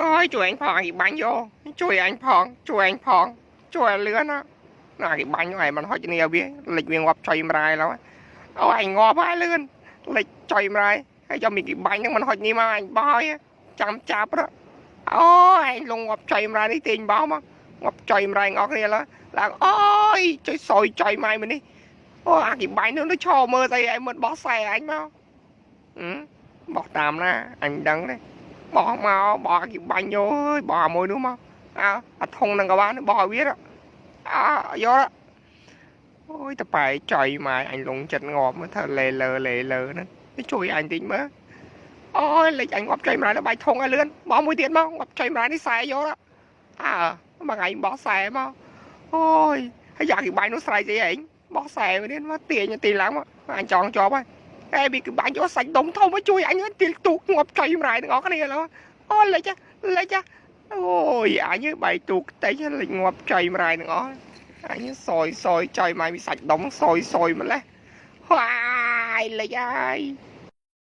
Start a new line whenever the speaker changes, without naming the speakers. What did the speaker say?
អូយជួយអញផងគេបាញ់យកជួយអញផងជួយអញផងជួយឲ្យលឿនណាណាគេបាញ់ឯងមិនហុចគ្នាវាលិចវាងាប់ចុយម្រាយឡើយអូអញងាប់ហើយលឿនលិចចុយម្រាយហើយចាំមានគេបាញ់ហ្នឹងមិនហុចនេះមកអញបោះហើយចាំចាប់អូឯងលងងាប់ចុយម្រាយនេះទាញបោះមកងាប់ចុយម្រាយអស់គ្នាឡើយឡើងអូយចុយសយចុយម៉ៃមួយនេះអូអាគេបាញ់នោះឈរមើលស្អីឯងមិនបោះខ្សែអញមកបោះតាមណាអញដឹងទេបោះមកបោះគេបាញ់យកអើយបោះមួយនោះមកអើអាធុងហ្នឹងក៏បានបោះឲ្យវាអើយកអូយតបែចុយម៉ែអញលងចិត្តងាប់មើលធ្វើលេលើលេលើហ្នឹងជួយអញតិចមើលអូយលេចអញងាប់ចុយម្រាយដល់បាយធុងឲ្យលឿនបោះមួយទៀតមកងាប់ចុយម្រាយនេះខ្សែយកអើមួយថ្ងៃបោះខ្សែមកអូយហើយយ៉ាគេបាញ់នោះស្រែកស្អីឯងបោះខ្សែមួយទៀតមកទាញទីឡើងមកអញចង់ជាប់ហើយតែវាគឺបាញ់យកសាច់ដុំធំមកជួយអញទីទូកងាប់ចុយម្រាយទាំងអស់គ្នាឡើយអូលិចលិចអូយអញបែកទូកតិចលិចងាប់ចុយម្រាយទាំងអស់អញសយសយចុយម៉ៃមានសាច់ដុំសយសយម្លេះហាយលិចហើយ។